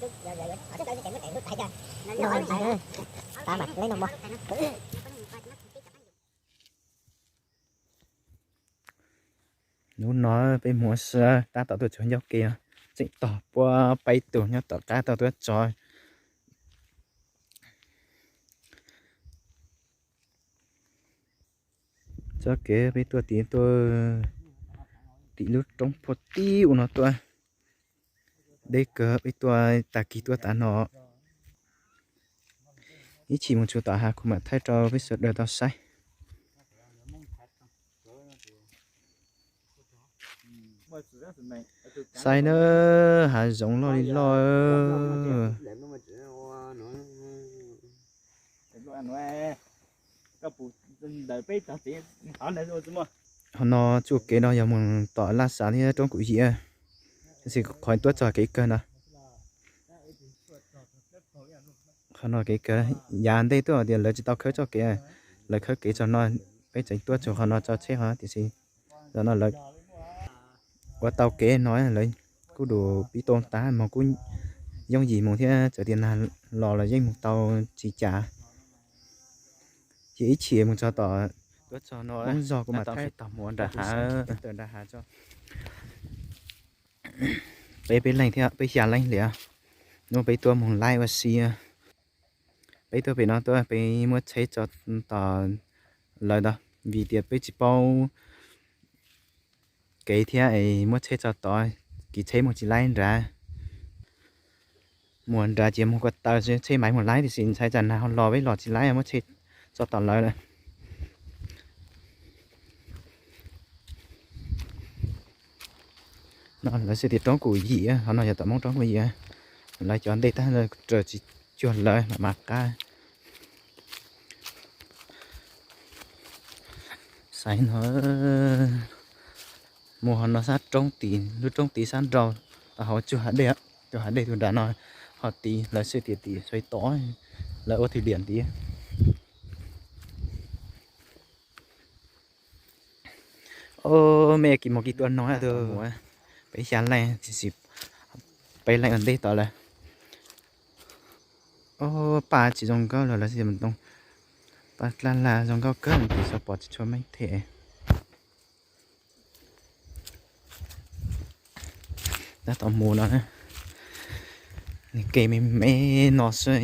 Hnub no peb mus ua si tab tom tuaj tsuag ncauj kev, tseem tog puab peb tug nyob tom qab tau tuaj tso txoj kev peb tuaj tim, tuaj tim lub roob puag tim ub no tuaj. Deb kawg, peb tuaj tag kis tuaj tav no. Ib chim mus tsuas tom hav kuv mam thaij rau peb sawv daws tau saib. Saib na, hav zoov loj li loj. Qhov no txuj kev no yog mus tom Laj Xav thiab Roob Kuv Yim, tab sis qhov tuaj txog kev kawg no. Qhov no kev kawg, yav ntej tuaj tias lawv tsis tau khawb txoj kev, lawv khawb kev txog no, peb tseem tuaj txog qhov no tso tsheb qhov no tiam sis zaum no lawv ua tau kev no, lawv kuj dum pib tau tag, moog kuj yooj yim mus thiab, txawm tias nag los los yeej mus tau tsis cas. Ces ib chim mus txog tom, tuaj txog no, Hmoob zog kuv mam thaij tog mus nram hav, nram hav tso. Peb, peb leeg thiab, peb xya leej li. Hnub peb tuaj mus laib ua si, peb tuaj pem no tuaj peb muab tsheb tso tom lawv ntawd vim tias peb tsis paub kev thiab es muab tsheb tso tod, kis tsheb mus tsis laib nrad. Mus nrad ces mus ko taw tsheb maiv mus laib tiam sis ntshai tsam nag ho los peb los tsis laib, muab tsheb tso tom lawv lawm. No lawv xwb tias Roob Kuv Yim, qhov no yog tom Hmoob Roob Kuv Yim, lawv cov ntej tag raws tsis cuag lawv mam qab. Saib no, mus ho no sab roob tid, lub roob tid sab nraud, hauv tsuag hav dej, tsuag hav dej tus nram no, ho tid lawv xwb tias tim Suav tod, lawv ua thwm diam tid. Mej kis mus kis tuaj no, peb xya leej, peb leej ua ntej tod lawm. Paj tsis zoo nkauj los lawv xwb mus too, paj dlab la zoo nkauj kawg, tab sis pom tsis tshua meej them. Tab tom mus no, nws kev me me no xwb,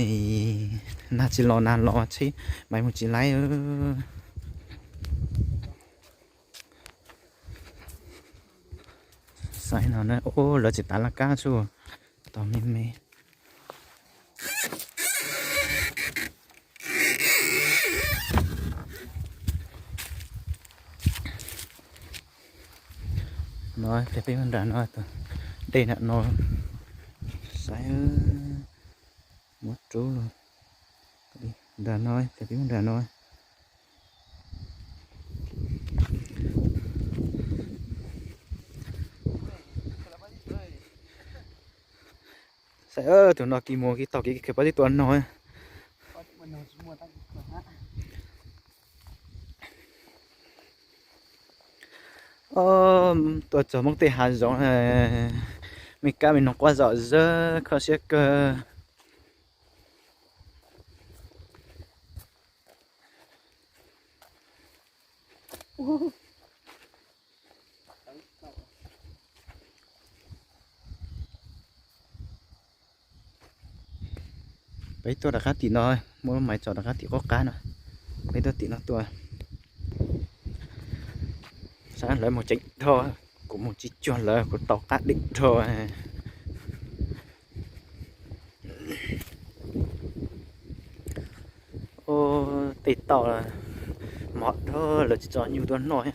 nag tsis los nag los tsheb maiv mus tsis laib. Saib no, lawv tseem tav laj kab tsuj, tog me me. No peb nram no, dej nram no, saib, muab rub los nram no, peb nram no. Saib, tus no kis mus kis tau kis khaws pob zeb tua no. Tuaj txog Hmoob tej hav zoov, me kab me noog quaj zom zawg kho siab kawg. Peb tuaj rov qab tim no, muab maiv tso rov qab tim qub qab no. Peb tuaj tim no tuaj. Saib lawv mus ceev dhau, kuv mus tsis cuag lawv, kuv tau qab deb dhau. Tej toj mov dhau, lawv tsis tso nyuj tuaj noj.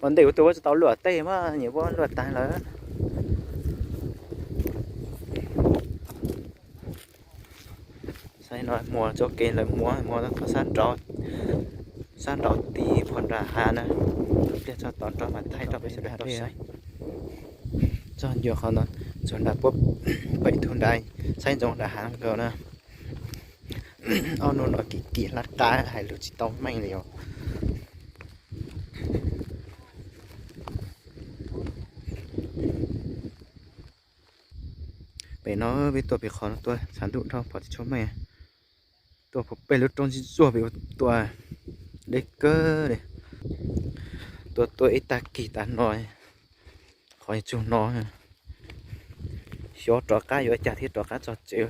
Ua ntej kuv tuaj tsis tau luaj tej mas nyias puab luaj tag lawm. Saib no muag txoj kev lawv muab, muab tau sab nraud, sab nraud tid puag nram hav na. Pliag txog tom nraud mas thaij rau peb sawv daws tau saib. Txog ncua qhov no, txog nram puab pem tug nrad, saib ntsoov nram hav nkaus na. Ob hnub no kim kim hlab qab hais lus tsis tau meej li os. Pem no peb tuaj pem qhov no tuaj tshav ntuj dhau pom tsis tshua meej. Tuaj pem lub roob ntsuag zuag pem ua tua deb kawg li. Tuaj tua ib tag kis tas no, qhov tsug no, xyov rov qab yuav ua cas thiaj rov qab txog tsev.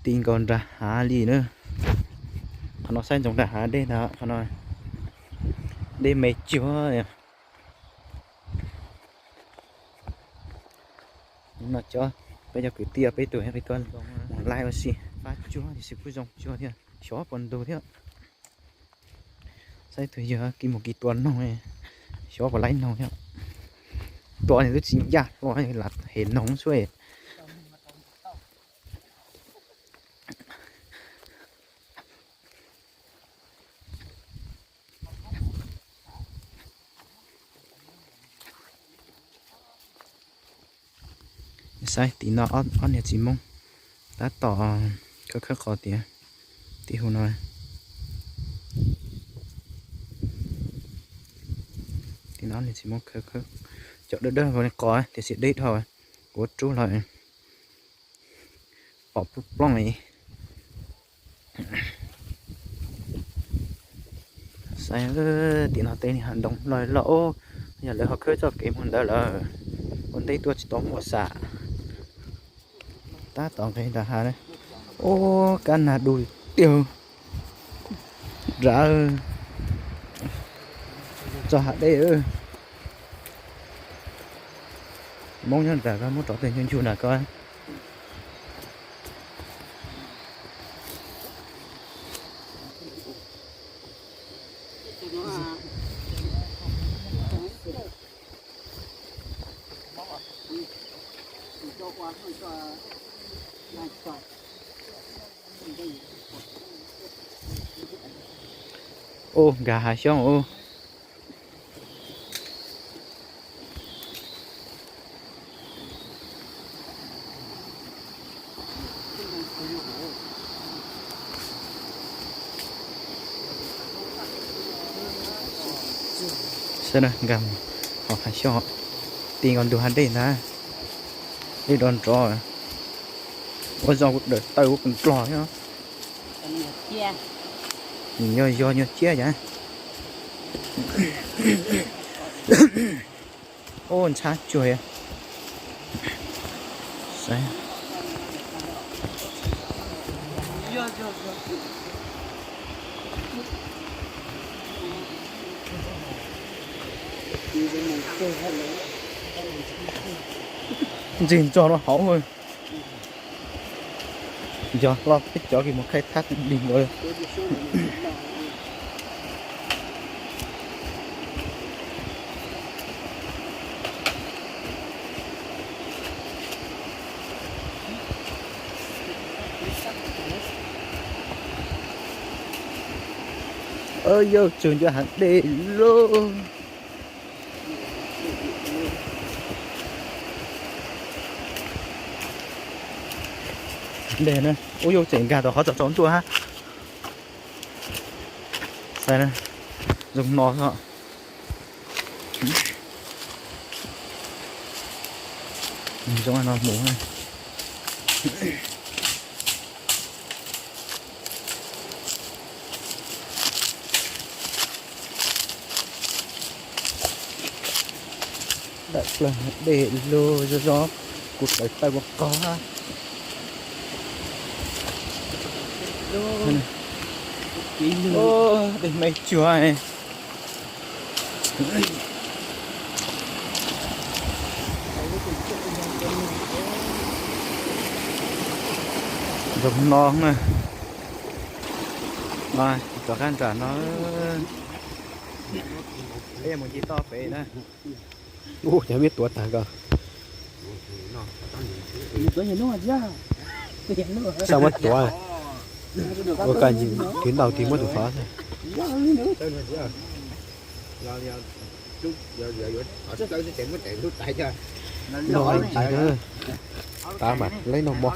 Ti nkaus nram hav li na. Qhov no saib ntsoov nram hav dej ntag, qhov no dej me cuag. No cov, peb cov kwv tij peb tug peb tuaj mus laij ua si, fab cuag tiam sis kuj zoo cuag thiab, xyov puas ntug thiab. Saib tus yawg kis mus kis tua noog, xyov puas laib noog thiab. Tua nws twb tsis ncaj hlo, lam hem noog xwb. Saib tim no, ob niag txiv Hmoob tab tom khawb khawb qos tias, tim hu no. Tim no ob niag txiv Hmoob khawb khawb, cov dawb dawb qos tiam sis deb dhau, kuv rub los pom plooj plooj li. Saib tim no tej hav ntoo loj loj, yog lawv ho khawb txoj kev mus ntawd lawm, ua ntej tuaj tsis tau muaj sam. Tab tom nqes nram hav, ub, kab nag du tiag, nrad txog hav dej. Hmoob nyob nrad ko, muab rov tes ncu ncu nrad ko. Ub, nkag hav xyoob ub. Saib na, nkag hauv hav xyoob, ti nkaus ntug hav dej ntag, dej nrov nrov, ua zoo kuv dawm taw ua kuv nplog thiab. Yog yog nyuag ciab cas. Ub, ntxhab cuag. Ntxig ntxog rau hauv. Yog los peb cov kis mus khai thab dig ntawd. Yog tsuag ncua hav dej lauj. Dej na, ub, yuav tseem nkag tau qhov txog tsaus ntuj hab. Saib na, zoo no xwb. Zoo no mus. Dawm plaws dej lug zog zog, kuv tawv tawj ua qog. Dej me cuag. Zoo no na. Rov qab nram no. Peb yuav mus nce toj pem na. Ub, cov mib tuav tag ko. Xav muab tuav, ua kaj ntsis twv ntaus tig muab tus qhov. No ntsis na, tav mam leb noj mov.